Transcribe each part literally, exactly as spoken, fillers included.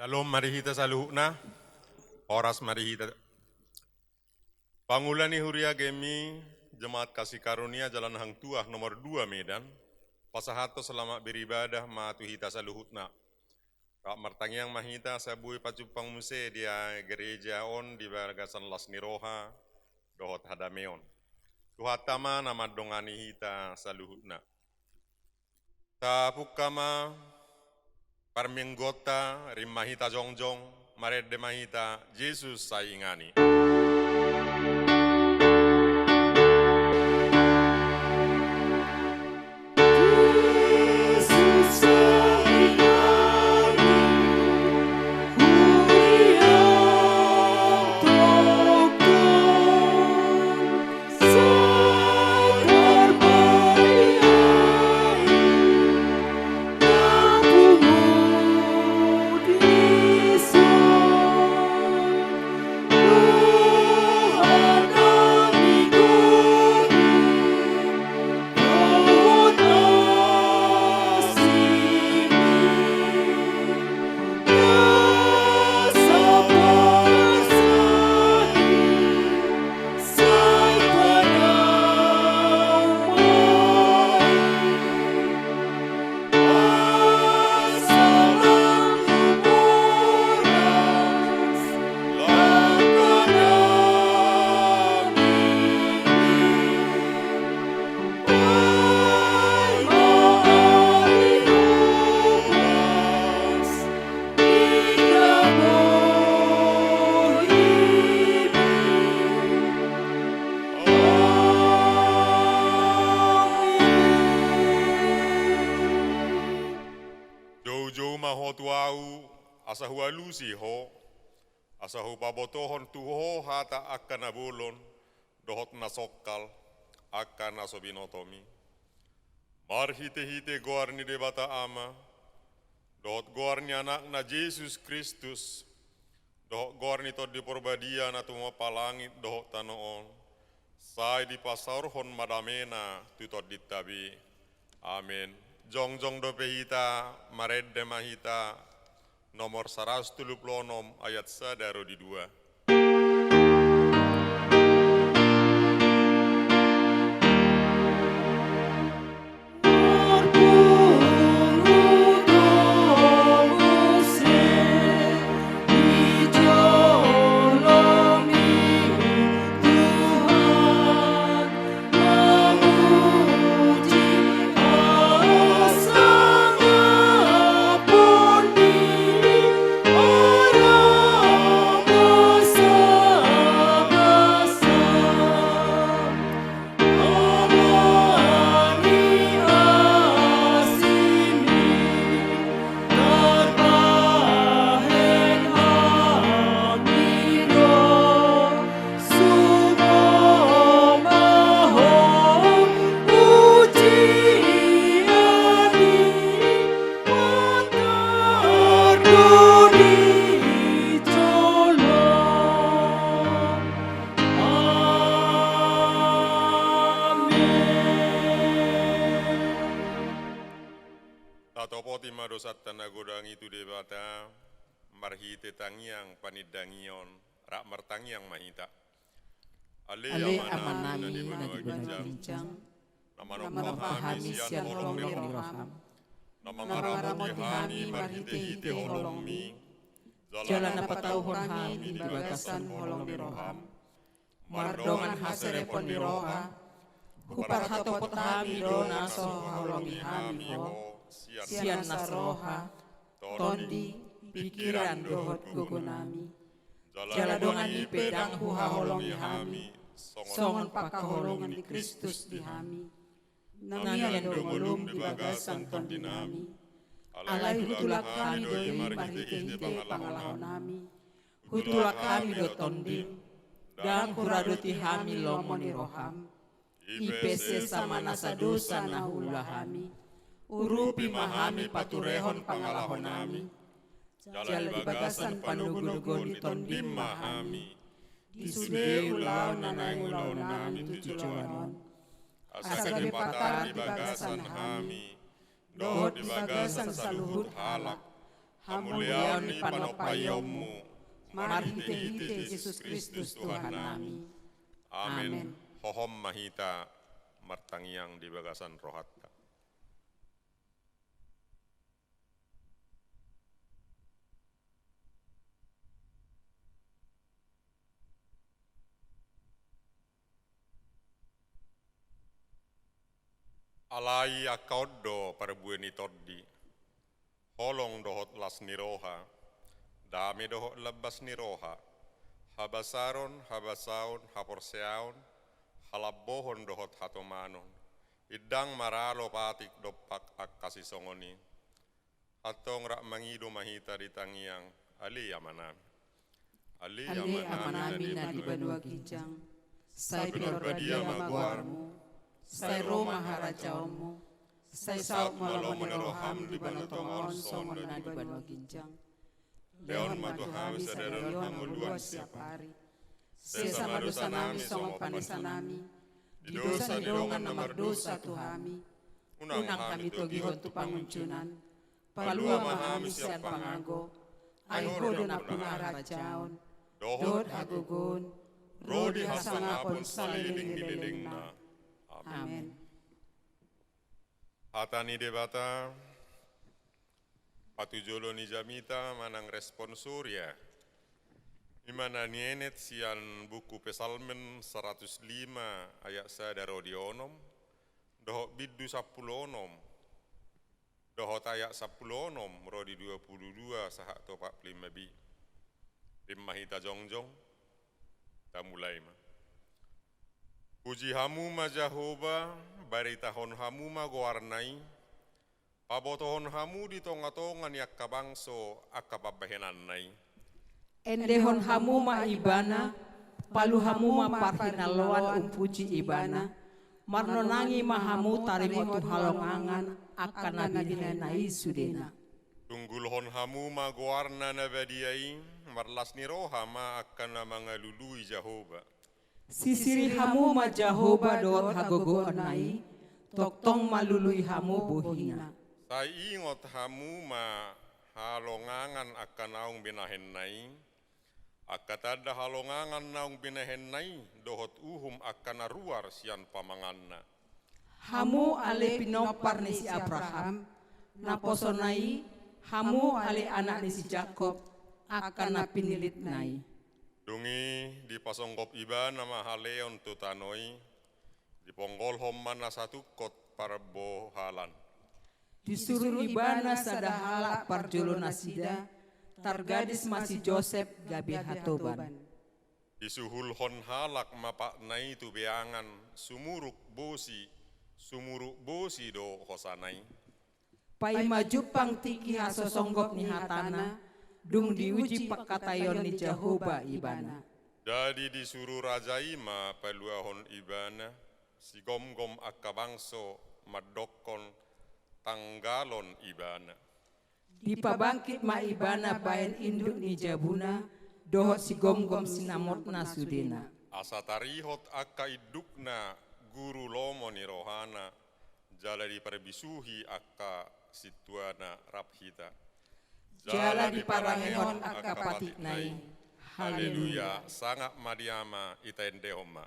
Syalom ma di hita saluhutna. Horas ma di hita. Pangula ni Huria G M I Jemaat Kasih Karunia Jalan Hang Tuah nomor dua Medan, pasahathon selamat beribadah ma tu hita saluhutna. Rap martangiang ma hita asa boi pajumpang muse di gereja on di bagasan las ni roha dohot hadameon. Tuhanta ma na mandongani hita saluhutna. Tapungka ma parmingguonta, rim ma hita jongjong, marende ma hita, Jesus sai ingani. Joujou ma ho tu ahu, asa hualusi ho, asa hupabotohon tu ho hata angka na bolon dohot na songkal, angka na so binotomi. Marhitehite goar ni Debata Ama dohot goar ni Anakna Jesus Kristus dohot goar ni Tondi Porbadia na tumompa langit dohot tano on, sai dipasaorhon ma damena tu tondinta be. Amen. Jongjong dope hita, marende ma hita. Nomor saratus tolu pulu onom ayat sada ro di dua. Tatopoti ma dosanta na godang i tu Debata, marhite tangiang panindangion, rap martangiang ma hita. Ale Amanami na di banua ginjang, na manumpak hami sian holong ni roham, na mangaramoti hami marhitehite holongmi, jala na patauhon hami di bagasan holong ni roham, mardongan haserepon ni roha, Parhatopot hami do na so haholongi hami Ho, sian nas roha, tondi, pingkiran dohot gogonami. Jala dongan i pe ndang huhaholongi hami, songon pangkaholongan ni Kristus di hami. Nangian do ngolum di bagasan tondinami. Alai hutulak hami do i marhitehite pangalahonami. Hutulak hami do tondim. Ndang huradoti hami lomo ni roham. I pe sesa ma nasa dosa na huula hami. Urupi ma hami paturehon pangalahonami. Jala di bagasan panogonogoon ni tondim ma hami. Di sude ulaon na naeng ulaononnami tu joloan on. Asa gabe patar di bagasan hami. Dohot di bagasan saluhut halak. Hamuliaon ni panompaionmu. Marhitehite Jesus Kristus Tuhannami. Amen. Amen. Hohom ma hita martangiang di bagasan rohanta. Alai angka on do parbue ni tondi, holong dohot las ni roha, dame dohot lambas ni roha, habasaron, habasaon, haporseaon, halambohon dohot hatomanon, i ndang maralo patik dompak angka sisongon i. Antong rap mangido ma hita di tangiang. Ale Amanami. Ale Amanami na di banua ginjang. Sai pinarbadia ma goarmu. Sai ro ma harajaonmu. Sai saut ma lomo ni roham di banua tonga on songon na di banua ginjang. Lehon ma tu hami sadari on hangoluan siapari. Sesa ma dosanami songon panesanami di dosa ni dongan na mardosa tu hami. Unang hami togihon tu pangunjunan. Palua ma hami sian pangago. Ai Ho do nampuna harajaon dohot hagogoon ro di hasangapon saleleng ni lelengna. Amen. Hata ni Debata. Patujolo ni jamita manang responsoria, i ma na nienet sian buku Psalmen saratus lima ayat sada ro di onom, dohot bindu sampulu onom, dohot ayat sampulu onom ro di dua pulu dua sahat tu opat pulu lima bi. Rim ma hita jongjong. Tamulai ma. Puji hamu ma Jahowa, baritahon hamu ma goarna i, pabotohon hamu di tongatonga ni angka bangso angka pambahenanna i. Endehon hamu ma Ibana, palu hamu ma parhinaloan umpuji Ibana, marnonangi ma hamu tarimo tu halongangan angka na binahenna i sudena. Tunggulhon hamu ma goarna na badia i, marlas ni roha ma angka na mangalului Jahowa. Sisiri hamu ma Jahowa dohot hagogoonna i, tongtong ma lului hamu bohina. Sai ingot hamu ma halongangan angka naung binahenna i, angka tanda halongangan naung binahenna i, dohot uhum angka na ruar sian pamanganna. Hamu ale pinompar ni si Abraham, naposona i, hamu ale anak ni si Jakob, angka na pinilitna i. Dung i dipasonggop Ibana ma haleon tu tano i, diponggolhon ma na satungkot parbohalan. Disuru Ibana sada halak parjolo nasida, targadis ma si Josep gabe hatoban. Disuhulhon halak ma patna i tu beangan, sumuruk bosi, sumuruk bosi do hosana i. Paima jumpang tingki hasosonggop ni hatana, dung diuji pangkataion ni Jahowa Ibana. Jadi disuru raja i ma paluahon Ibana, sigomgom angka bangso mandokkon tanggalon Ibana. Dipabangkit ma Ibana baen induk ni jabuna, dohot sigomgom sinamotna sudena. Asa tarihot angka indukna guru lomo ni rohana, jala diparbisuhi angka sintuana rap hita. Jala diparangehon angka patikna i. Haleluya. Sangap ma di Ama, ita endehon ma.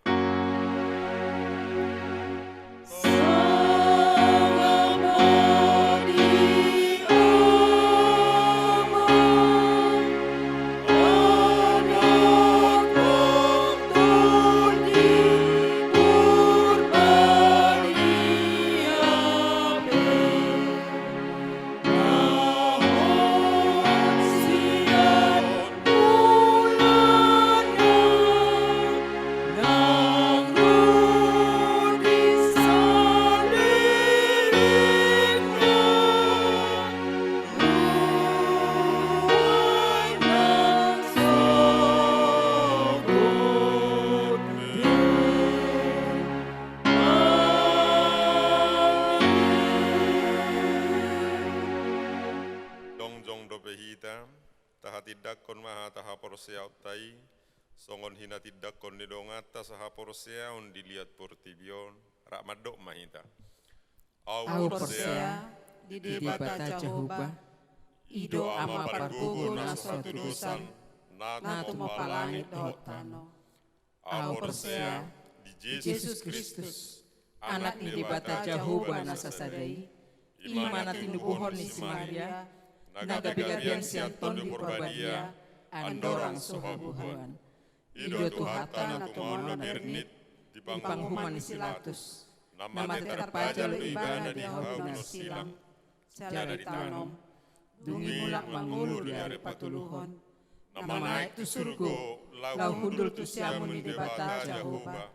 haporseaonta i, songon hinatindanghon ni donganta sahaporseaon di liat portibi on, rap mandok ma hita. Ahu porsea di Debata Jahowa, i do Ama pargogo na so hatudosan, na tumompa langit dohot tano. Ahu porsea di Jesus Kristus, Anak ni Debata Jahowa na sasada i, i ma na tinubuhon ni si Maria, na gabe gabean sian Tondi Porbadia, andorang so habubuhan. I do Tuhanta na tumaon na bernit di panguhuman ni si Pilatus, na mate tarpajal do ibana di habubuan silang, jala ditanom. Dung i mulak mangolu di ari patoluhon, na manaek tu surgo, laho hundul tu siamun ni Debata Jahowa.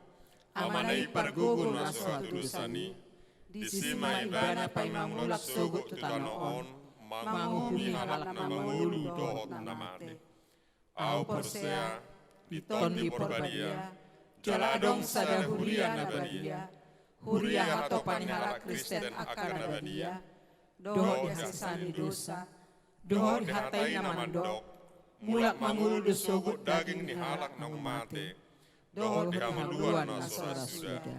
Amana i pargogo na so hatudosan i, disi ma ibana paima mulak sogot tu tano on, manguhumi halak na mangolu dohot na mate. Ahu porsea di Tondi Porbadia, jala adong sada huria na badia, huria hatopan ni halak Kristen angka na badia, dohot di hasesaan ni dosa, dohot di hata i na mandok, mulak mangolu do sogot daging ni halak naung mate, dohot di hangoluan na so ra suda.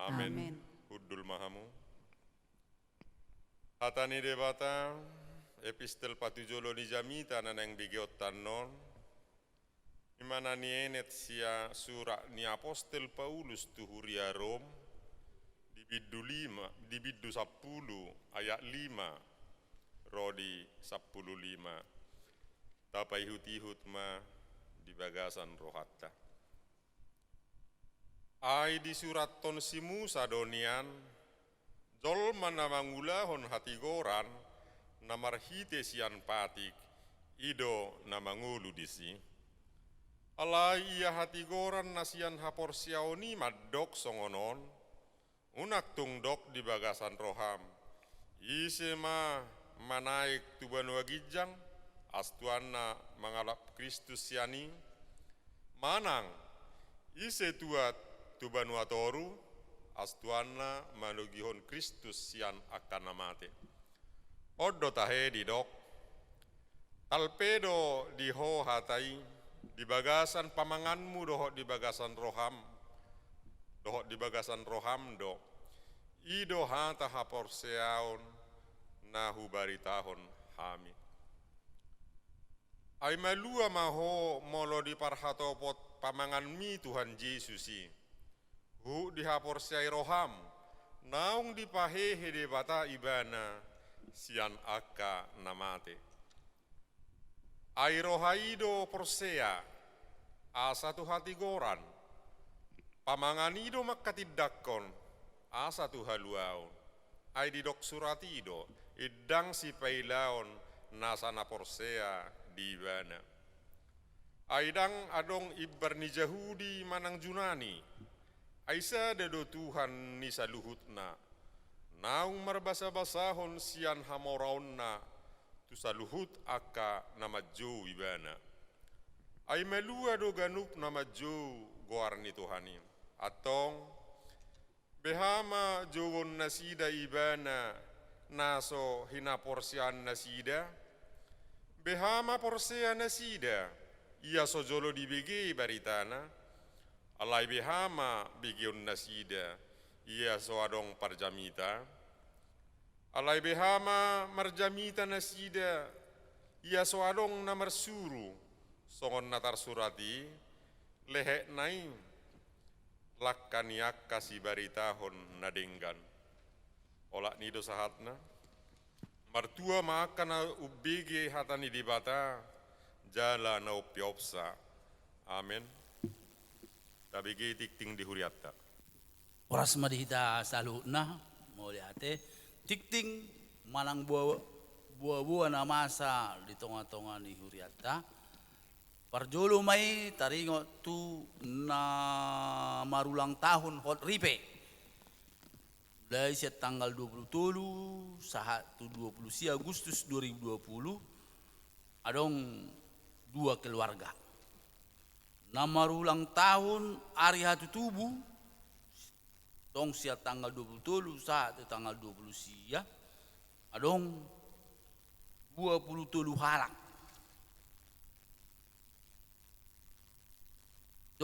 Amen. Amen. Hundul ma hamu. Hata ni Debata, epistel patujolo ni jamita na naeng begeonta annon, i ma na nienet sian surat ni apostel Paulus tu huria Rom, di bindu lima, di bindu sampulu, ayat lima ro di sampulu lima. Tapaihut-ihut ma di bagasan rohanta. Ai disurathon si Musa do nian, jolma na mangulahon hatigoran na marhite sian patik, i do na mangolu disi. Alai ia hatigoran na sian haporseaon i mandok songon on, unang tung dok di bagasan roham, ise ma manaek tu banua ginjang, astuanna mangalap Kristus sian i, manang ise tuat tu banua toru, astuanna manogihon Kristus sian angka na mate. On do tahe didok, talpe do di ho hata i, di bagasan pamanganmu dohot di bagasan roham, dohot di bagasan roham do, i do hata haporseaon na hubaritahon hami. Ai malua ma ho molo diparhatopot pamanganmi Tuhan Jesus i, huhut dihaporseai roham, naung dipahehe Debata ibana sian angka na mate. Ai roha i do porsea, asa tu hatigoran, pamangan i do mangkatindangkon, asa tu haluaon. Ai didok surat i do, ndang sipailaon nasa na porsea di ibana. Ai ndang adong imbar ni Jahudi manang Junani, ai sada do Tuhan ni saluhutna, naung marbasabasahon sian hamoraonna tu saluhut angka na manjou ibana. Ai malua do ganup na manjou goar ni Tuhan i. Antong, beha ma jouon nasida ibana na so hinaporseaan nasida? Beha ma porsea nasida, ia so jolo dibege baritana? Alai beha ma begeon nasida, ia so adong parjamita? Alai beha ma marjamita nasida, ia so adong na marsuru, songon na tarsurat i, lehekna i, langka ni angka sibaritahon na denggan. Olat ni i do sahatna. Martua ma angka na umbege hata ni Debata, jala na umpeopsa. Amen. Tabege tingting di hurianta. Horas ma di hita saluhutna, mauliate. Tingting manang boa, boa-boa na masa di tonga-tonga ni hurianta. Parjolo ma i taringot tu na marulang tahun hot ripe. Mulai sian tanggal dua puluh tolu sahat tu dua puluh sia Agustus dua ribu dua puluh, adong dua keluarga na marulang tahun ari hatutubu, tong sian tanggal dua puluh tolu sahat tu tanggal dua puluh sia, adong dua puluh tolu halak.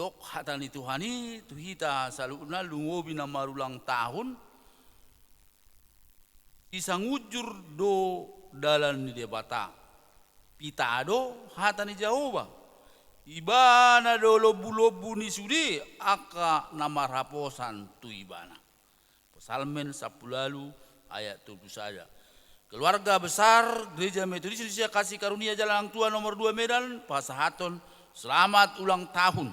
Didok hata ni Tuhan i tu hita saluhutna, lumobi na marulang tahun, sisangunjur do dalan ni Debata. Pita do hata ni Jahowa. Ibana do lombu-lombu ni sude angka na marhaposan tu Ibana. Psalmen sampulu ualu ayat tolu pulu sada. Keluarga besar Gereja Metodis Indonesia Kasih Karunia Jalan Hang Tuah nomor dua Medan pasahathon selamat ulang tahun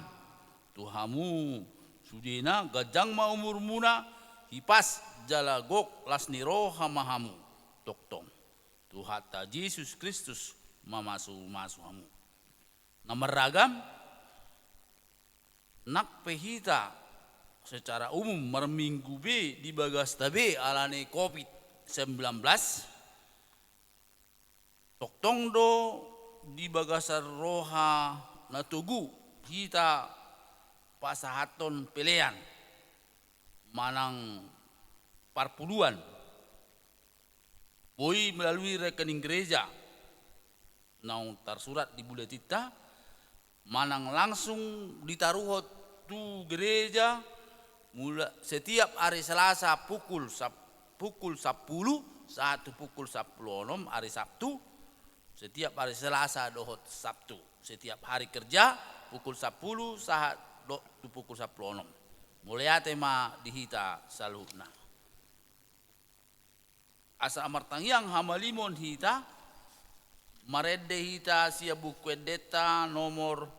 tu hamu sudena, ganjang ma umurmuna, hipas jala gok las ni roha ma hamu. Tongtong Tuhanta Jesus Kristus mamasu-masu hamu. Na marragam, nang pe hita secara umum marminggu be di bagasta be alani covid sembilan belas, tongtong do di bagasan roha na togu hita pasahathon pelean manang parpuluan. Boi melalui rekening gereja naung tarsurat di buletinta, manang langsung ditaruhon tu gereja, mula setiap hari Selasa pukul sap-, pukul sampulu sahat tu pukul sampulu onom, hari Sabtu, setiap hari Selasa dohot Sabtu, setiap hari kerja pukul sampulu sahat dohot tu pukul sampulu onom. Mauliate ma di hita saluhutna. Asa martangiang hamalimon hita, marende hita sian Buku Endenta nomor,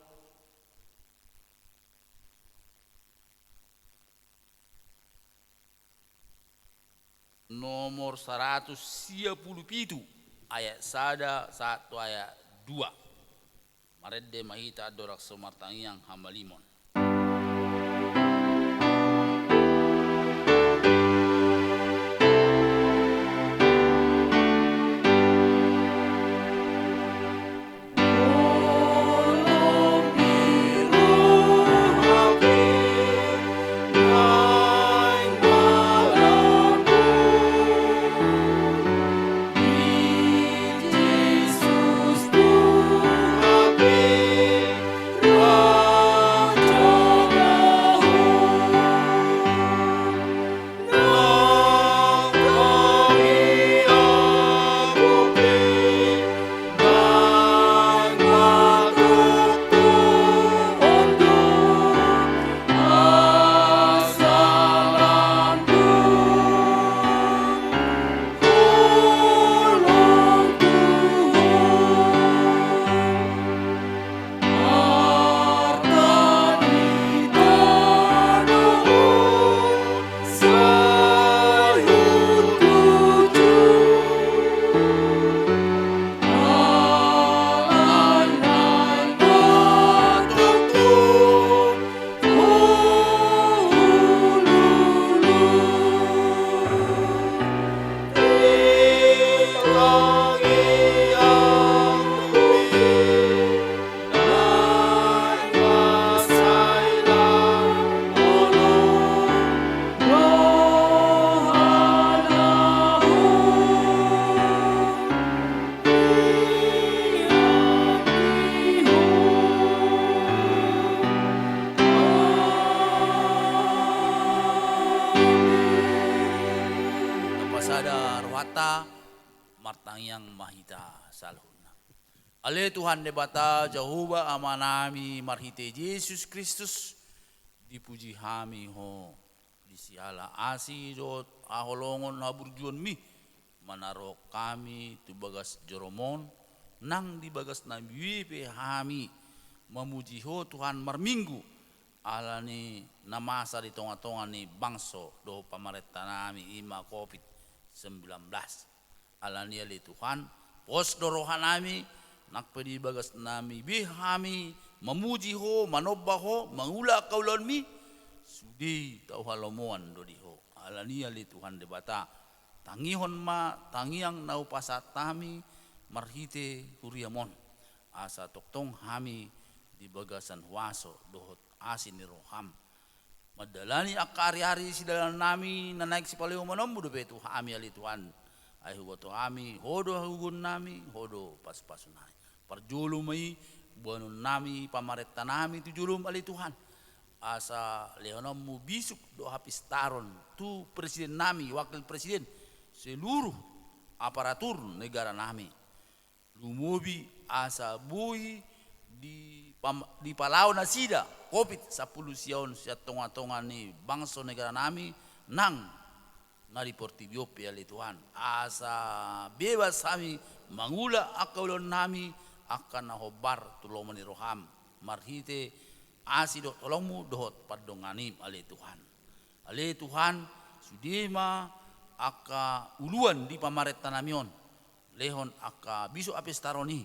nomor saratus sia pulu pitu, ayat sada sahat tu ayat dua. Marende ma hita andorang so martangiang hamalimon. Tapasada rohanta, martangiang ma hita saluhutna. Ale Tuhan Debata, Jahowa Amanami, marhite Jesus Kristus, dipuji hami Ho, di siala asi dohot haholongon haburjuonMi, manaruhon hami tu bagas joroMon, nang di bagasnami be hami mamuji Ho Tuhan marminggu, alani na masa di tonga-tonga ni bangso dohot pamarentanami, i ma covid sembilan belas. Alani ale Tuhan, pos do rohanami, nang pe di bagasnami be hami mamuji Ho, manomba Ho, mangula angka ulaonMi, sude tau halomoan do di Ho. Alani ale Tuhan Debata, tangihon ma tangiang na hupasahat hami marhite huriaM on, asa tongtong hami di bagasan huaso dohot asi ni rohaM mandalani angka ari-ari sidalanannami na naeng sipalehononMu dope tu hami ale Tuhan. Ai huboto hami Ho do hagogoonnami, Ho do pasu-pasunami. Parjolo ma i boanonnami pamarentanami tu joloM ale Tuhan. asa lehononmu bisuk dohot hapistaron tu presiden nami, wakil presiden, seluruh aparatur negara nami. Lumobi asa boi di pam-, dipalao nasida covid sampulu sia on sian tonga-tonga ni bangso negara nami nang na di portibi on pe, ale Tuhan. Asa bebas hami mangula angka ulaon nami angka na hombar tu lomo ni roham marhite asi dohot holongmu dohot pandonganim, ale Tuhan. Ale Tuhan, sude ma angka uluan di pamarenta nami on. Lehon angka bisuk hapistaron i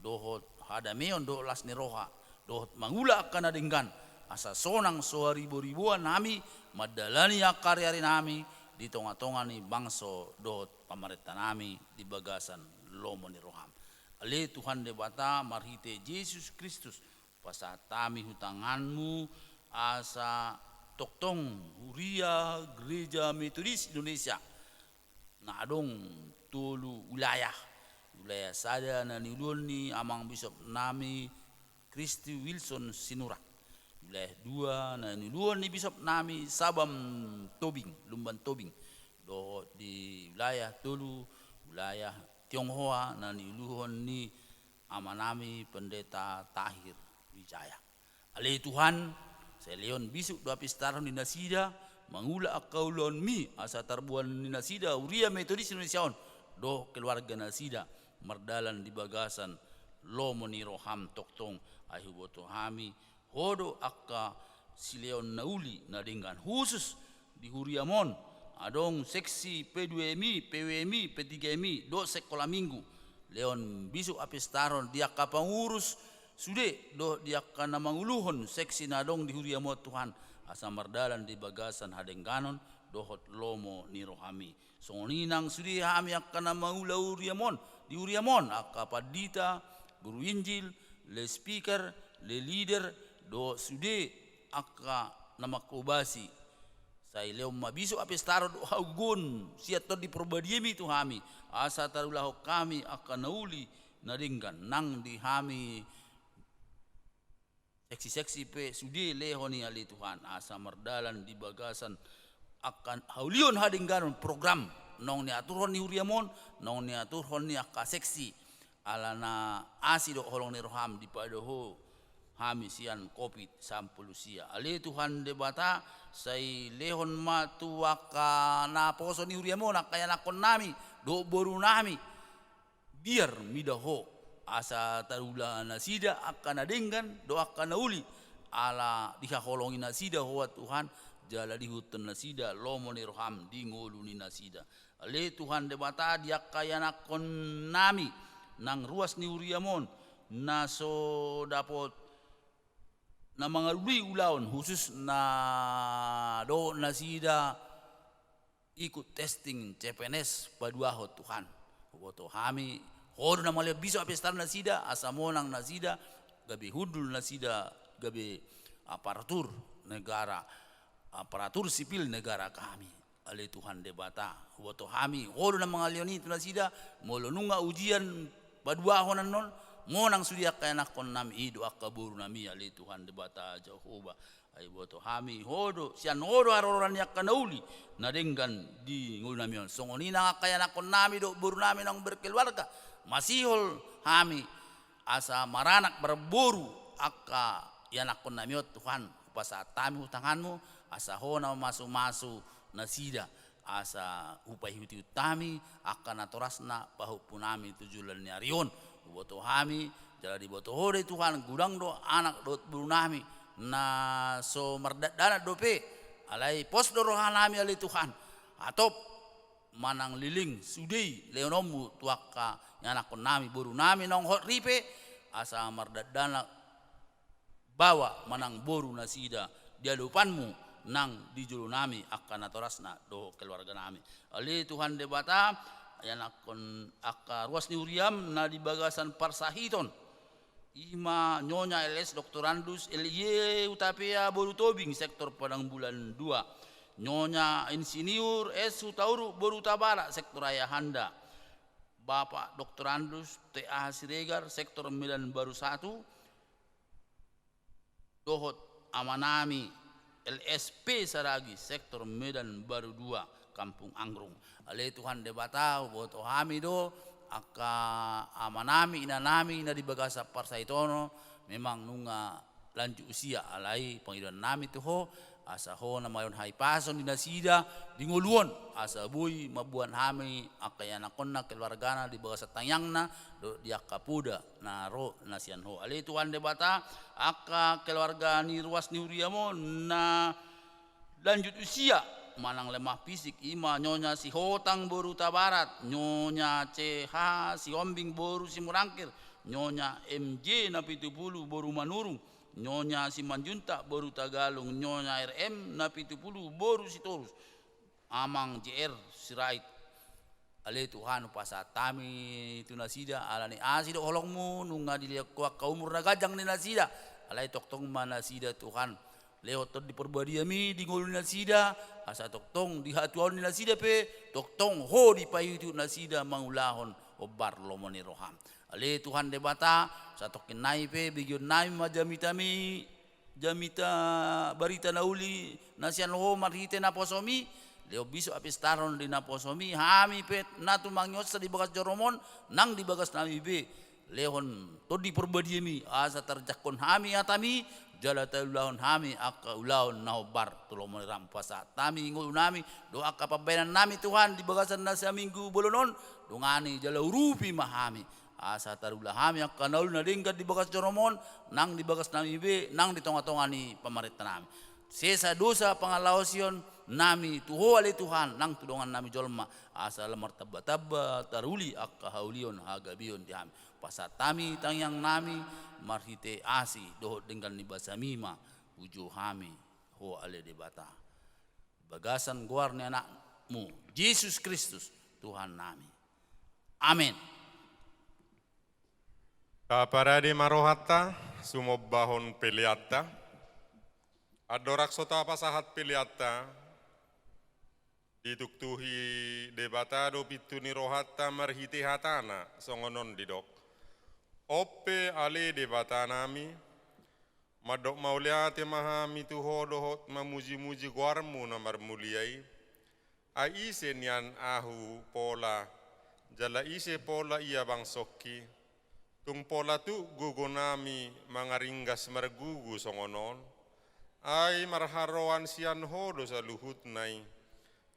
dohot hadameon dohot las ni roha dohot mangula angka na denggan, asa sonang so hariboriboan hami mandalani angka ariari nami di tonga-tonga ni bangso dohot pamarenta nami di bagasan lomo ni roham. Ale Tuhan Debata, marhite Jesus Kristus, pasahat hami tu tanganmu asa tongtong huria Gereja Metodis Indonesia na adong tolu wilayah. Wilayah sada na niuluhon ni amang bisop nami Christy Wilson Sinurat. Wilayah dua na niuluhon ni bisop nami Sabam Tobing, Lumban Tobing. Dohot di wilayah tolu, wilayah Tionghoa na niuluhon ni ama nami Pendeta Tahir Wijaya. Ale Tuhan, sai lehon bisuk dohot hapistaron ni nasida mangula angka ulaonmi asa tarboan ni nasida huria Metodis Indonesia on dohot keluarga nasida mardalan di bagasan lomo ni roham tongtong. Ai huboto hami, ho do angka silehon na uli na denggan, khusus di huriam on adong seksi P dua M I, P W M I, P tiga M I dohot sekolah minggu. Lehon bisuk hapistaron di angka pangurus sude dohot di angka na manguluhon seksi na adong di huriam on, Tuhan, asa mardalan di bagasan hadengganon dohot lomo ni rohami. Songon i nang sude hami angka na mangula huriam on, di huriam on, angka pandita, guru injil, loudspeaker, loudsleader, dohot sude angka na manghobasi. Sai lehon ma bisuk hapistaron dohot hagogoon sian Tondi Parbadiami tu hami, asa tarulahon hami angka na uli na denggan nang di hami seksi-seksi pe sude lehon i, ale Tuhan, asa mardalan di bagasan angka haulion hadengganon program naung niaturhon ni huriam on, naung niaturhon ni angka seksi. Alana asi dohot holong ni roham dipadohot hami sian covid sampulu sia. Ale Tuhan Debata, sai lehon ma tu angka naposo ni huriam on, angka ianakkon nami dohot boru nami, biar mida Ho, asa tarula nasida angka na denggan dohot angka na uli, ala dihaholongi nasida Ho, Tuhan, jala diihuthon nasida lomo ni roham di ngolu ni nasida. Ale Tuhan Debata, di angka ianakkon nami nang ruas ni huriam on, na so dapot na mangalului ulaon khusus na dohot nasida ikut testing C P N S paduahon, Tuhan. Huboto hami, Ho do na mangalean bisuk hapistaron nasida, asa monang nasida, gabe hundul nasida, gabe aparatur negara, aparatur sipil negara kami. Ale Tuhan Debata, huboto hami, Ho do na mangalean i tu nasida, molo nunga ujian paduahon annon, monang sude angka ianakkon nami i dohot angka boru nami, ale Tuhan Debata Jahowa. Ai huboto hami, Ho do, sian Ho do haroroan ni angka na uli na denggan di ngolu nami on. Songon i nang angka ianakkon nami dohot boru nami naung berkeluarga, masihol hami asa maranak marboru angka ianakkon nami on, Tuhan, hupasahat hami tu tanganmu, asa Ho na mamasu-masu nasida, asa hupaihut-ihut hami angka natorasna pahompu nami tu joloan ni ari on. Huboto hami, jala diboto Ho do i, Tuhan, godang do anak dohot boru nami na so mardandanan dope, alai pos do roha nami, ale Tuhan, hatop manang leleng sude i lehononmu tu angka ianakkon nami, boru nami naung hot ripe, asa mardandanan baoa manang boru nasida di adopanmu nang di jolo nami angka natorasna dohot keluarga nami. Ale Tuhan Debata, ianakkon angka ruas ni huriam na di bagasan parsahiton, i ma Nyonya L S Doktorandus L I E Hutapea boru Tobing, sektor Padang Bulan dua, Nyonya Insinyur S Hutauruk boru Tabarak, sektor Ayahanda, Bapak Doktorandus T A Siregar, sektor Medan Baru satu, dohot amanami L S P Saragi, sektor Medan Baru dua, Kampung Anggrung. Ale Tuhan Debata, huboto hami do angka amanami, inanami na di bagasan parsahiton on, memang nunga lanjut usia, alai pangidoannami tu Ho, asa Ho na mangalehon hahipason di nasida di ngolu on, asa boi mamboan hami angka ianakhonna, keluargana di bagasan tangiangna dohot di angka poda na ro na sian Ho. Ale Tuhan Debata, angka keluarga ni ruas ni huriaM on na lanjut usia manang lemah fisik, i ma Nyonya Sihotang boru Tabarat, Nyonya C H Sihombing boru Simorangkir, Nyonya M J Napitupulu boru Manurung, Nyonya Simanjuntak boru Tagalung, Nyonya R M Napitupulu boru Sitorus, Amang J R Sirait. Ale Tuhan, hupasahat hami tu nasida, ala ni asi dohot holongMu, nunga dilehon Ho angka umur na ganjang di nasida. Alai tongtong ma nasida Tuhan, lehon Tondi ParbadiaMi di ngolu ni nasida, asa tongtong di hatuaon ni nasida pe, tongtong Ho dipaihutihut nasida mangulahon hombar lomo ni rohaM. Ale Tuhan Debata, satongkin nai pe, begeonnami ma jamitami, jamita barita na uli na sian Ho marhite naposoMi, lehon bisuk hapistaron di naposoMi, hami pe na tumangihonsa di bagas joroMon, nang di bagasnami be, lehon Tondi ParbadiaMi, asa tarjangkon hami hataMi, jala taulahon hami angka ulaon na hombar tu lomo ni rohaM. Pasahat hami ngolunami, dohot angka pambahenannami Tuhan, di bagasan na saminggu bolon on, dongani jala urupi ma hami. Asa tarula hami angka na uli na denggan di bagas joroMon, nang di bagasnami be, nang di tongatonga ni pamarentanami. Sesa dosa pangalaosionnami tu Ho ale Tuhan, nang tu dongannami jolma, asa lam martambatamba taruli angka haulion hagabeon di hami. Pasahat hami tangiangnami, marhite asi dohot denggan ni basaMi ma, hujou hami Ho ale Debata. Bagasan goar ni AnakMu, Jesus Kristus, Tuhannami. Amen. Taparade ma rohanta, sumombahon peleanta. Andorang so tapasahat peleanta, dituktuhi Debata do pintu ni rohanta marhite hataNa, songon on didok: On pe ale Debatanami, mandok mauliate ma hami tu Ho dohot mamujimuji goarMu na marmulia i. Ai ise nian ahu pola, jala ise pola ia bangsongki? Tung pola tuk gogonami mangaringgas margugu songon on. Ai marharoroan sian Ho do saluhutna i,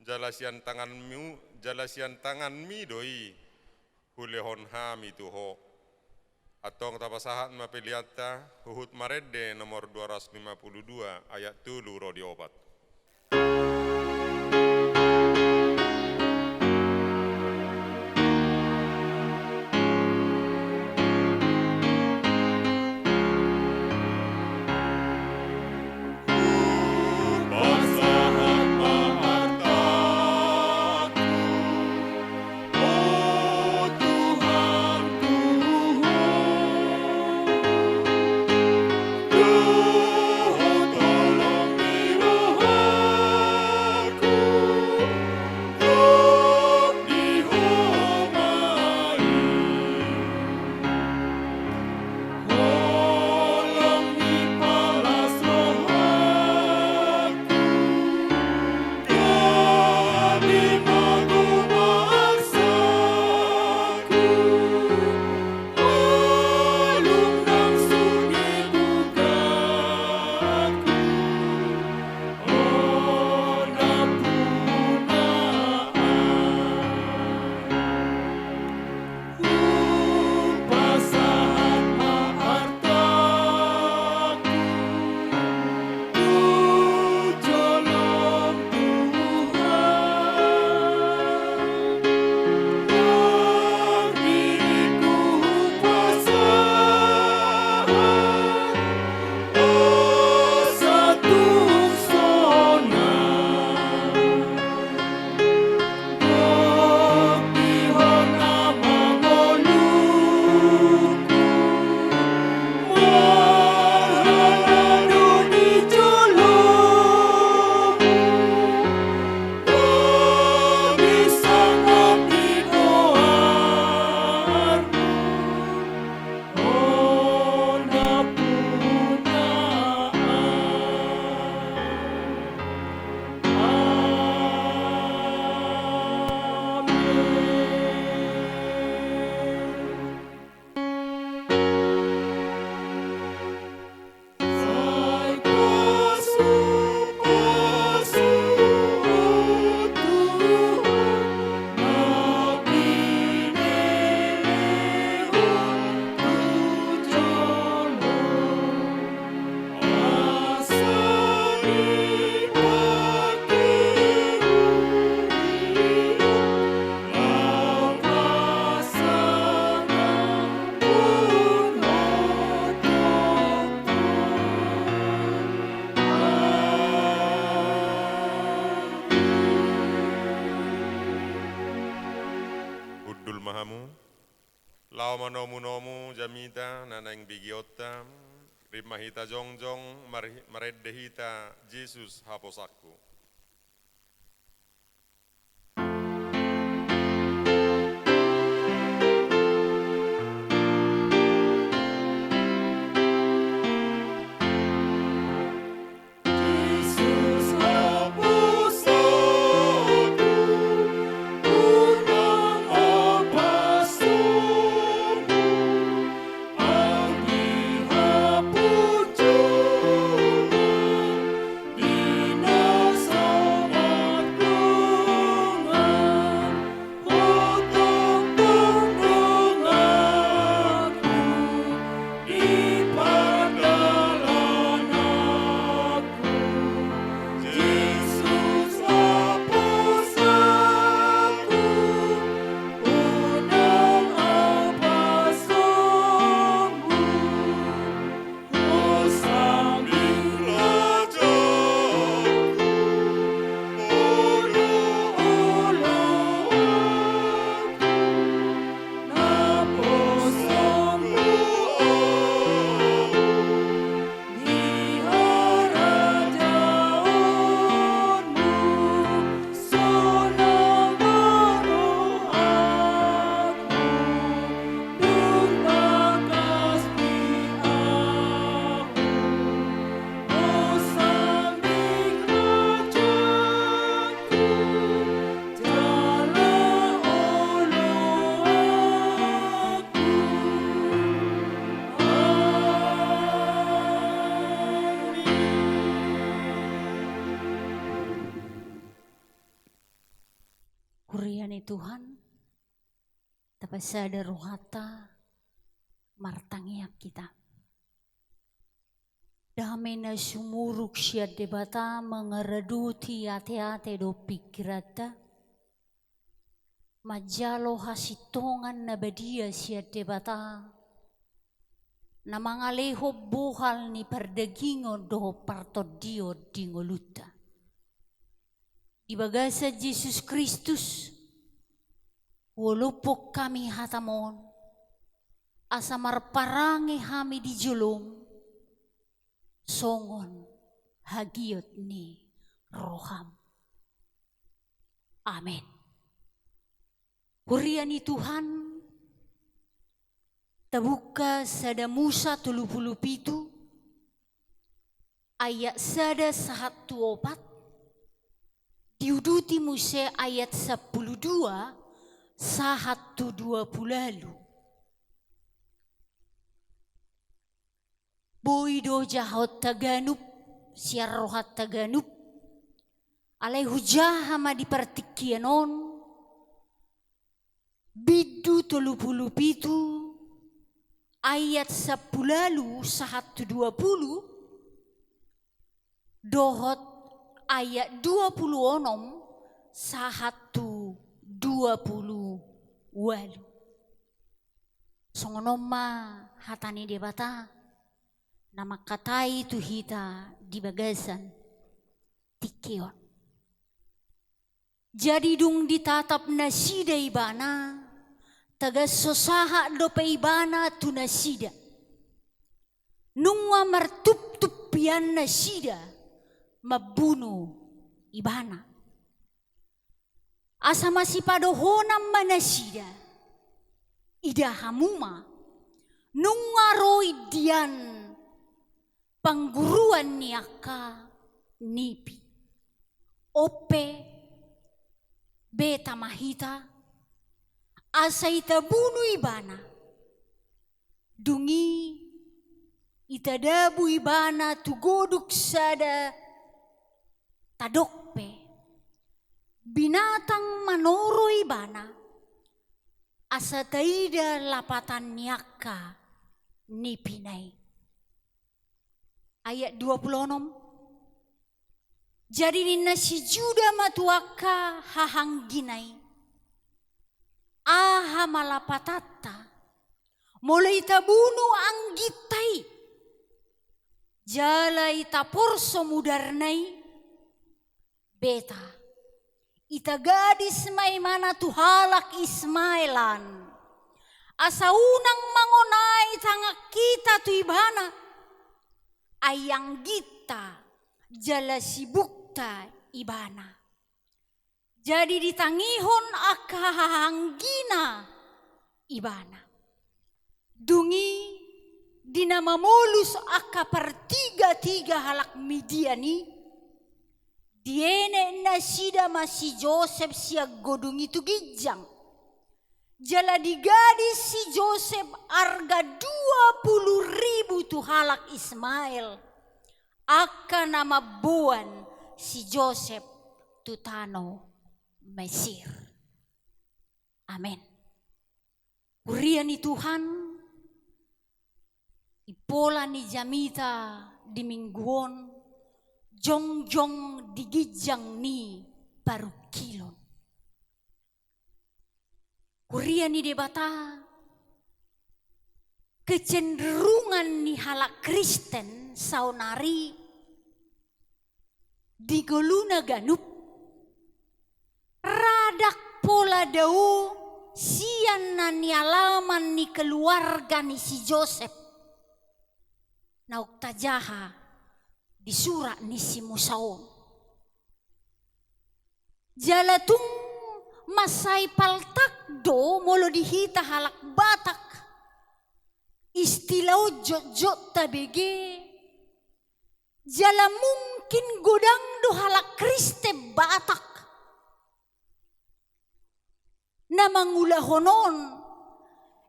jala sian tanganMu, jala sian tanganMi do i hulehon hami tu Ho. Antong tapasahat ma peleanta, huhut marende nomor dua ratus lima puluh dua, ayat tolu ro di opat. Hamu, laho manomunomu jamita na naeng begeonta, rap ma hita jongjong, mar-, marende hita Jesus haposanku. Huria ni Tuhan, tapasada rohanta, martangiang hita. Dame na sumurung sian Debata mangaradoti ateate dohot pingkiranta, manjalo hasintongan na badia sian Debata, na mangalehon bohal ni pardagingon dohot partondion di ngolunta. Di bagasan Jesus Kristus, huolophon hami hatam on, asa marparange hami di jolom, songon hagiot ni roham. Amen. Huria ni Tuhan, tabuka Sada Musa tolu pulu pitu, ayat sada sahat tu opat, diuduti muse ayat sampulu dua sahat tu dua pulu ualu. Boi do jahaonta ganup, sian rohanta ganup, alai hujaha ma di partingkian on, bindu tolu pulu pitu, ayat sampulu ualu sahat tu dua pulu, dohot ayat dua pulu onom sahat tu dua pulu ualu. Songon on ma hata ni Debata, na mangkatai tu hita di bagasan tingki on. Jadi dung ditatap nasida ibana, tagan so sahat dope ibana tu nasida. Nunga martuptup hian nasida mambunu ibana. Asa masipadohonan ma nasida, ida hamu ma, nunga ro indian pangguruan ni angka nipi. On pe, beta ma hita, asa itabunu ibana. Dung i itadabu ibana tu godung sada, tadok pe binatang manoro ibana, asa taida lapatan ni angka nipina i. Ayat dua pulu onom. Jadi ninna si Juda ma tu angka hahaanggina i, aha ma lapatanta, molo itabunu angginta i, jala itaporso mudarna i, beta, ita gadis ma ibana tu halak Ismael an, asa unang mangonai tangan hita tu ibana, ai angginta jala sibukta ibana. Jadi ditangihon angka hahaanggina ibana. Dung i di na mamolus angka partigatiga halak Midian i, dienet nasida ma si Josep sian godung i tu ginjang. Jala digadis si Josep arga dua pulu ribu tu halak Ismael, angka na mamboan si Josep tu tano Mesir. Amen. Huria ni Tuhan, impola ni jamita di minggu on, jongjong di ginjang ni parungkilon. Huria ni Debata, kecenderungan ni halak Kristen saonari di ngoluna ganup, rada pola dao sian na nialaman ni keluarga ni si Josep naung tajaha di surat ni si Musa on. Jala tung mansai paltak do molo di hita halak Batak istilah on jotjot tabege, jala mungkin godang do halak Kristen Batak na mangulahon on,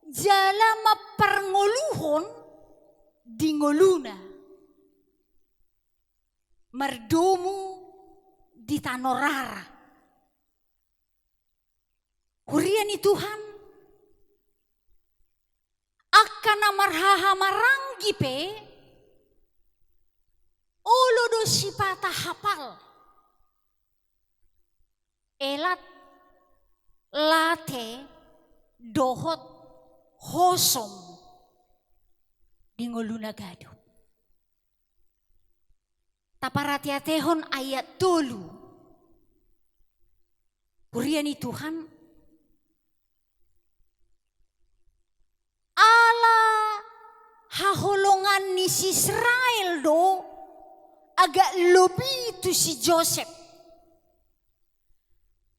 jala mamparngoluhon di ngoluna mardomu di tano rara. Huria ni Tuhan, angka na marhahamaranggi pe, olo do sipata hapal. Elat, late, dohot, hosom di ngoluna ganup. Taparateatehon ayat tolu. Huria ni Tuhan, ala haholongan ni si Israel do agak lobi tu si Josep.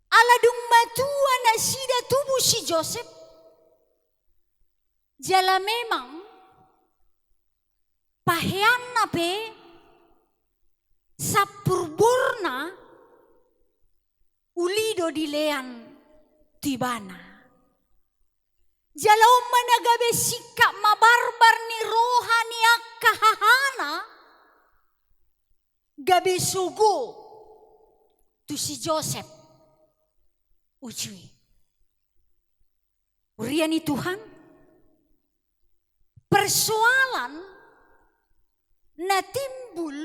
Ala dung matua nasida tubu si Josep, jala memang paheanna pe sampur borna uli do dilean tu ibana. Jala on ma na gabe singkat mabarbar ni roha ni angka hahana gabe sogo tu si Josep uju i. Huria ni Tuhan, persoalan na timbul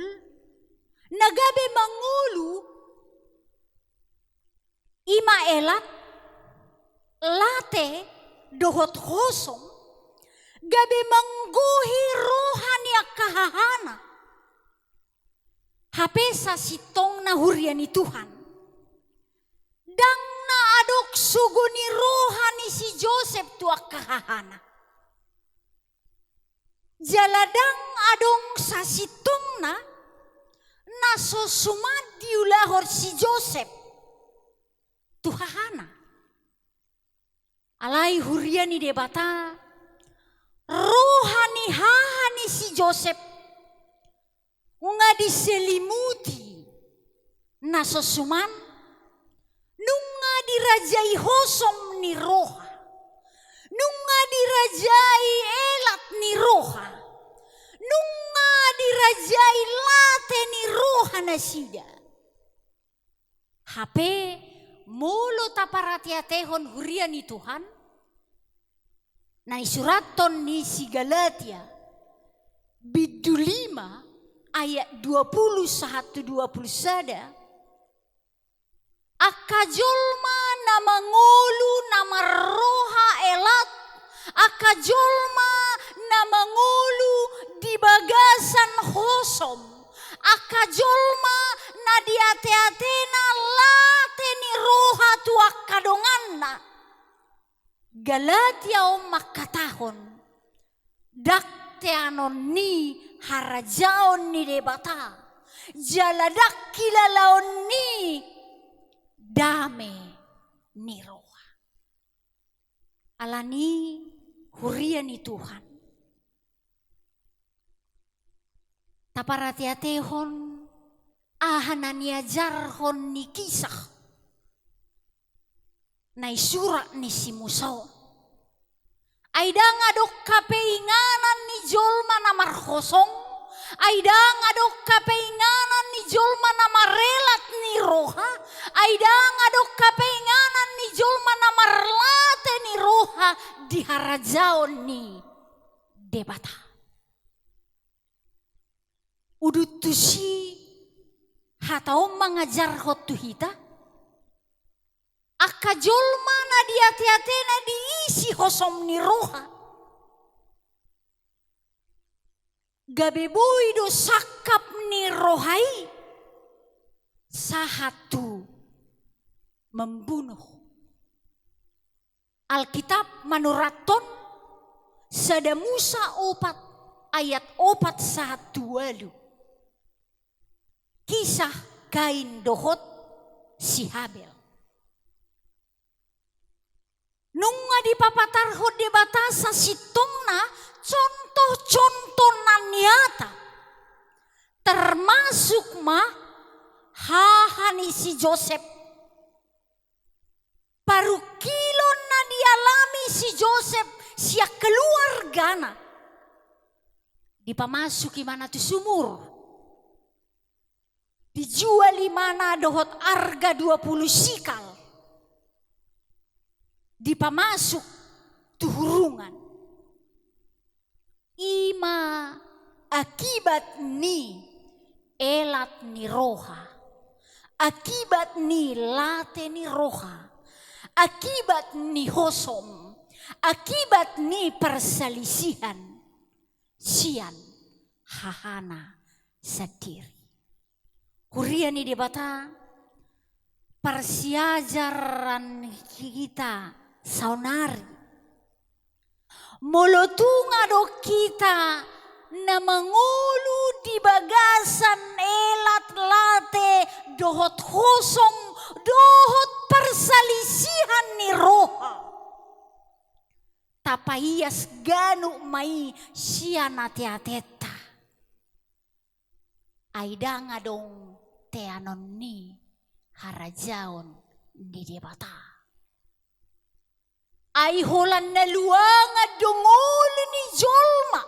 na gabe mangolu i ma elat, late, dohot hosom, gabe manggohi roha ni angka hahana. Hape sasintongna, huria ni Tuhan, ndang na adong sogo ni roha ni si Josep tu angka hahana. Jala ndang adong sasintongna na so suman diulahon si Josep tu hahana. Alai, huria ni Debata, roha ni haha ni si Josep nunga diselimuti na so suman, nunga dirajai hosom ni roha, nunga dirajai elat ni roha, nunga dirajai late ni roha nasida. Hape molo taparateatehon, huria ni Tuhan, na isurathon ni si Galatia bindu lima ayat dua pulu sahat tu dua pulu sada, angka jolma na mangolu na marroha elat, angka jolma na mangolu di bagasan hosom, angka jolma na diateatena late ni roha tu angka donganna. Galatia on mangkatahon, ndang teanon ni harajaon ni Debata, jala ndang hilalaon ni dame ni roha. Alani huria ni Tuhan, taparate-atehon aha na niajarhon ni Kisah na isurat ni si Musa on. Ai ndang adong hape inganan ni jolma na marhosong, ai ndang adong hape inganan ni jolma na marelat ni roha, ai ndang adong hape inganan ni jolma na marlate ni roha di harajaon ni Debata. Udut tusi hata on mangajarhon tu hita, angka jolma na di ate-atena diisi hosom ni roha, gabe boi do sangkap ni roha i sahat tu membunuh. Alkitab manurathon Sada Musa opat ayat opat sahat tu ualu. Kisah Kain dohot si Habel. Nunga dipapatarhon Debata sasintongna contoh-contoh na nyata, termasuk ma haha ni si Josep. Parungkilon na dialami si Josep sian keluargana. Dipamasuk ibana tu sumur. Dijual ibana dohot arga dua pulu sikal. Dipamasuk tu hurungan. I ma akibat ni elat ni roha, akibat ni late ni roha, akibat ni hosom, akibat ni parsalisihan sian hahana sandiri. Huria ni Debata, parsiajaran hita saonari. Molo tung adong hita na mangolu di bagasan elat, late dohot hosom dohot parsalisihan ni roha, tapaias ganup ma i sian ate-atenta. Ai ndang adong teanon ni harajaon ni Debata. Ai holan na luangan do ngolu ni jolma.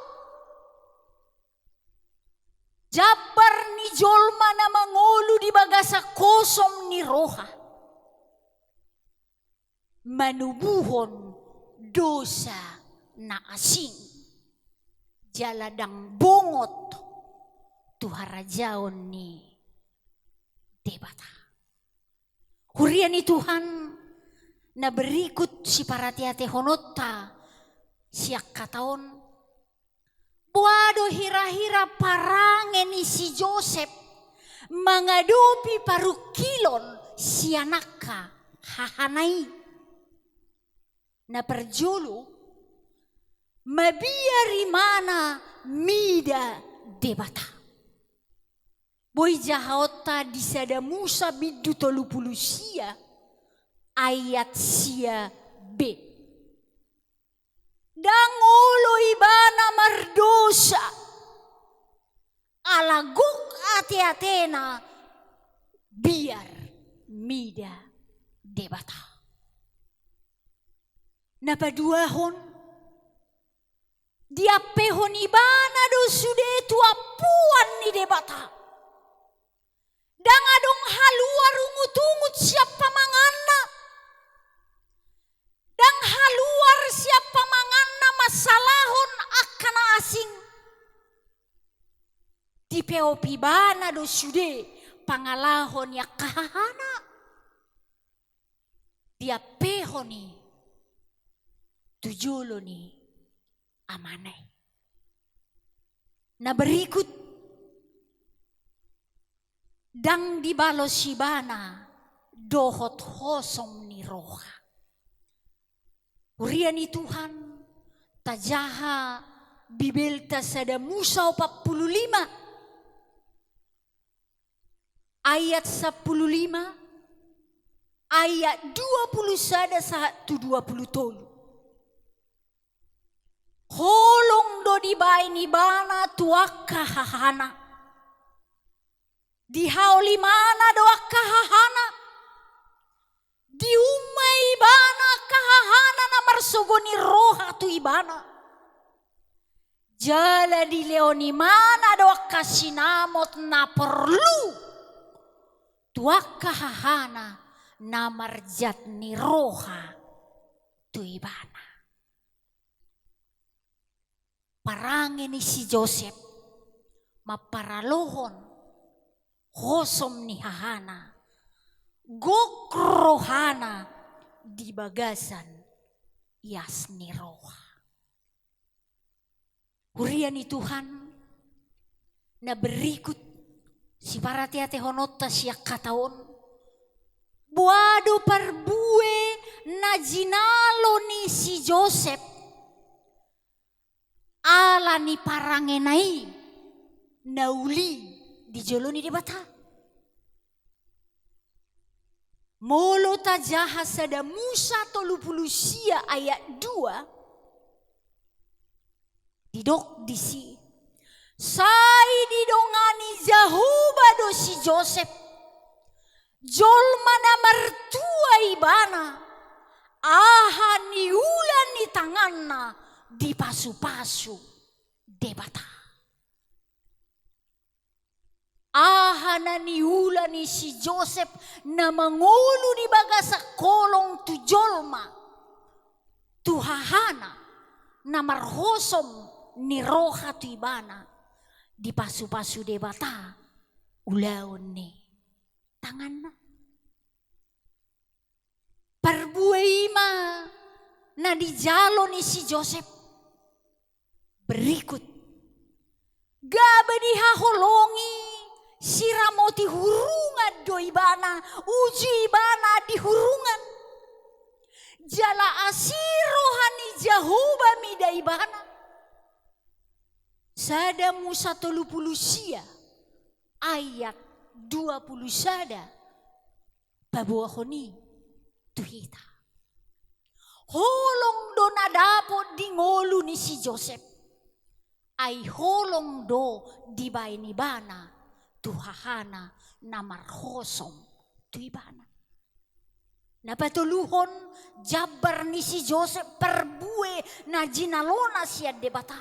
Jambar ni jolma na mangolu di bagasan hosom ni roha manubuhon dosa na asing, jala ndang bongot tu harajaon ni Debata. Huria ni Tuhan, na berikut siparate-atehononta sian hata on, boha do hira-hira parange ni si Josep mangadopi parungkilon sian angka hahana i? Na parjolo, mabiar ibana mida Debata. Boi jahaonta di Sada Musa bindu tolu pulu sia ayat sia b. Ndang olo ibana mardosa, ala gok ate-atena biar mida Debata. Na paduahon, diampehon ibana do sude tu ampuan ni Debata. Ndang adong haluar ungut-ungut sian pamanganna. Ndang haluar sian pamanganna mansalahon angka na asing. Dipeop ibana do sude pangalaho ni angka hahana. Diampehon i tu jolo ni amana i. Na berikut, ndang dibalos ibana dohot hosom ni roha. Huria ni Tuhan, tajaha Bibelta sada Musa opat pulu lima, ayat sampulu lima, ayat dua pulu sada sahat tu dua pulu tolu. Holong do dibaen ibana tu angka hahana. Dihaolimana do angka hahana. Diumma ibana angka hahana na marsogo ni roha tu ibana. Jala dilehon ibana do angka sinamot na porlu tu angka hahana na marjat ni roha tu ibana. Parange ni si Josep mamparalohon hosom ni hahana, gok rohana di bagasan ias ni roha. Huria ni Tuhan, na berikut siparateatehononta sian hata on, boha do parbue na jinalo ni si Josep ala ni parangena i na uli di jolo ni Debata. Molo tajaha sada Musa tolu pulu sia ayat dua, didok disi, sai didongani Jahowa do si Josep, jolma na martua ibana, aha niula ni tanganna dipasupasu Debata. Aha na niula ni si Josep na mangolu di bagasan holong tu jolma, tu hahana na marhosom ni roha tu ibana, dipasupasu Debata ulaon ni tanganna. Parbue i ma na dijalo ni si Josep. Berikut. Gabe dihaholongi, siramoti hurungan do ibana, uju ibana di hurungan. Jala asi roha ni Jahowa mida ibana. Sada Musa tolu pulu sia ayat dua pulu sada. Paboahon i tu hita. Holong do na dapot di ngolu ni si Josep. Ai holong do dibaen ibana tu hahana na marhosom tu ibana. Na patoluhon, jambar ni si Josep parbue na jinalona sian Debata.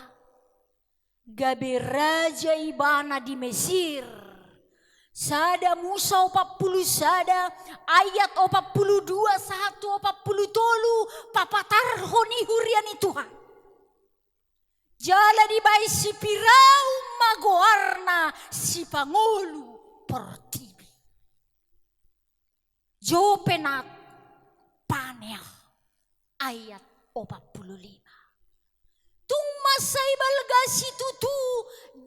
Gabe raja ibana di Mesir. Sada Musa opat pulu sada ayat opat pulu dua sahat tu opat pulu tolu, papatarhon i huria ni Tuhan. Jala dibaen si Piraun ma goarna sipangolu portibi. Jopenat Paneah ayat opat pulu lima. Tung mansai balga situtu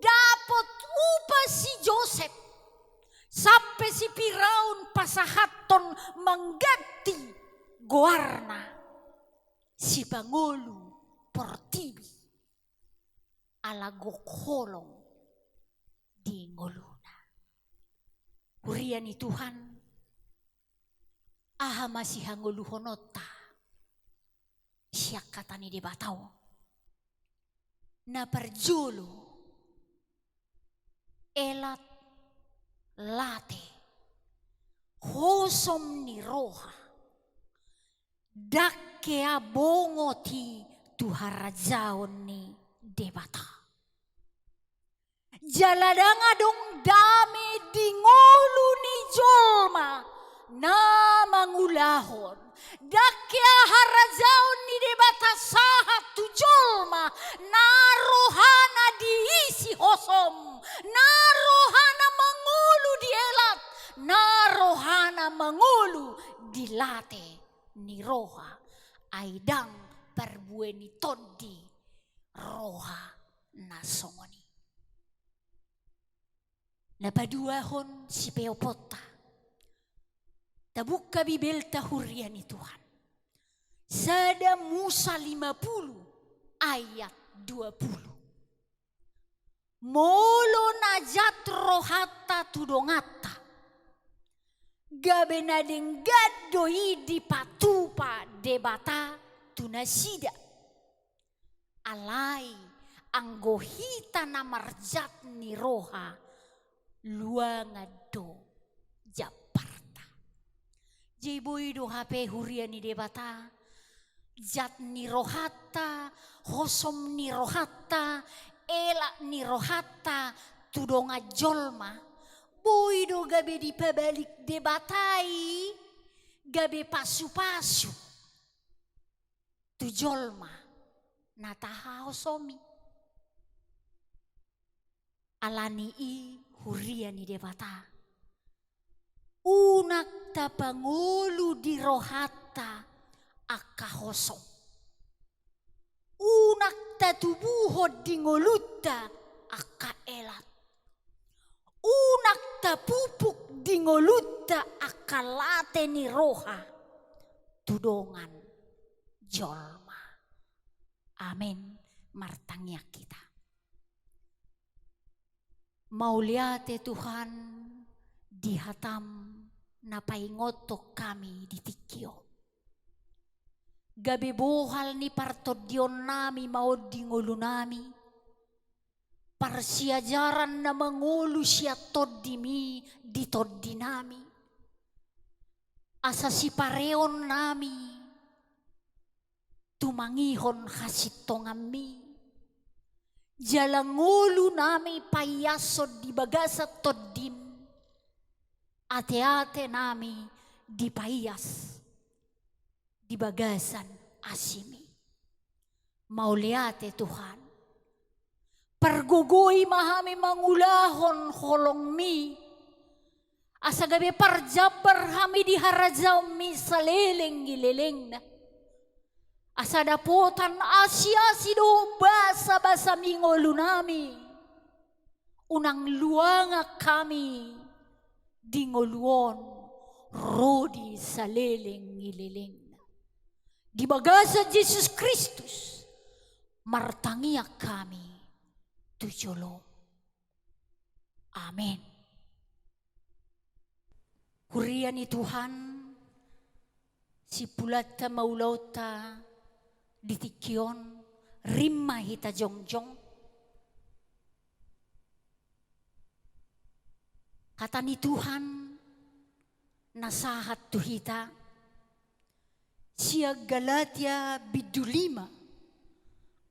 dapot upa si Josep, sampe si Piraun pasahathon mangganti goarna sipangolu portibi. Ala gok holong di ngoluna. Huria ni Tuhan, aha ma sihangoluhononta sian hata ni Debata on? Na parjolo, elat, late, hosom ni roha, ndang hea bongot i tu harajaon ni Debata. Jala ndang adong dame di ngolu ni jolma na mangulahon. Ndang hea harajaon ni Debata sahat tu jolma na rohana diisi hosom, na rohana mangolu di elat, na rohana mangolu di late ni roha, ai ndang parbue ni tondi roha na songon i. Na paduahon sipeoponta. Tabuka Bibelta, huria ni Tuhan. Sada Musa lima pulu ayat dua pulu. Molo na jat rohanta tu donganta, gabe na denggan do i dipatupa Debata tu nasida. Alai anggo hita na marjat ni roha, luangan do jambarta. Jadi boi do hape, huria ni Debata, jat ni rohanta, hosom ni rohanta, elak ni rohanta tu dongan jolma, boi do gabe dipabalik Debata i gabe pasupasu tu jolma na tahahosomi. Alani i, huria ni Debata, unang tapangolu di rohanta angka hosom. Unang tatubuhon di ngolunta angka elak. Unang tapupuk di ngolunta angka late ni roha tu dongan jolma. Amen. Martangiang hita. Mauliate Tuhan di hataM na paingothon hami di tingki on. Gabe bohal ni partondionnami ma on di ngolunami, parsiajaran na mangolu sian TondiMi di tondinami, asa sipareonnami tumangihon hasintonganMi, jala ngolunami paiashon di bagasan TondiM, ateatenami dipaias di bagasan asiMi. Mauliate Tuhan. Pargogoi ma hami mangulahon holongMi, asa gabe parjambar hami di harajaonMi saleleng ni lelengna. Asa dapotan asiasi dohot basabasaMi ngolunami. Unang luangan hami di ngolu on ro di saleleng ni lelengna. Di bagasan Jesus Kristus martangiang hami tu joloM. Amen. Huria ni Tuhan, simpulanta ma ulaonta di tingki on, rima hita jongjong. Hata ni Tuhan na sahat tu hita, sian Galatia bindu lima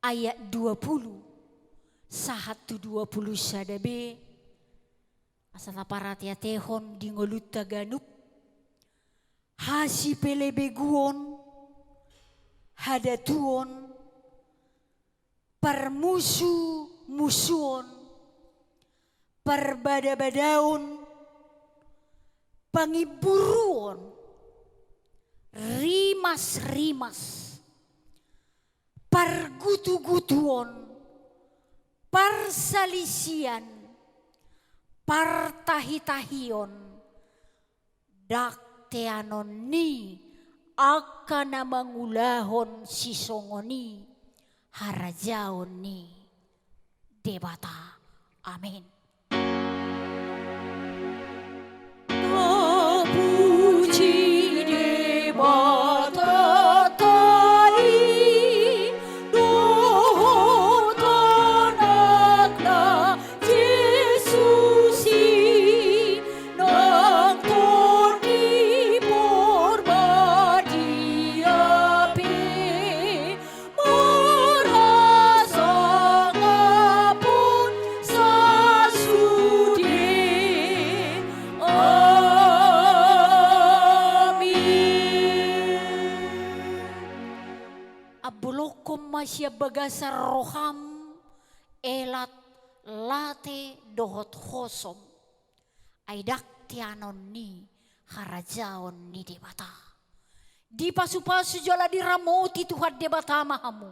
ayat dua pulu sahat tu dua pulu sada B, asa taparateatehon di ngolunta ganup, hasipelebeguon, hadatuon, parmusumusuon, parbadabadaon, pangimburuon, rimasrimas, pargutugutuon, parsalisian, partahitahion, ndang teanon ni angka na mangulahon sisongon i harajaon ni Debata. Amen. Tapuji Debata i, dohot Anakna Jesus i, nang Tondi Porbadia pe, marasangapon sasude. Amin. Ambolongkon ma sian bagasan roham, elak, late dohot hosom. Ai ndang teanon ni harajaon ni Debata. Dipasupasu jala diramoti Tuhan Debata ma hamu.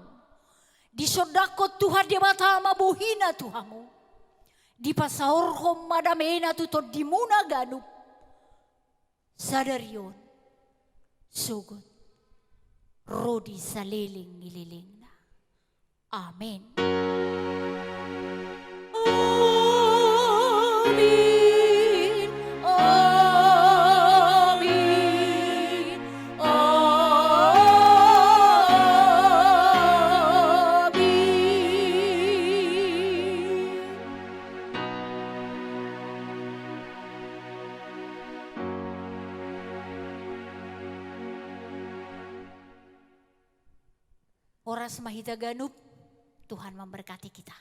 Disondangkon Tuhan Debata ma bohina tu hamu. Dipasaorhon ma damena tu tondimuna ganup. Sadari on, sogot ro di saleleng ni lelengna. Amen. Horas ma hita ganup, Tuhan memberkati kita.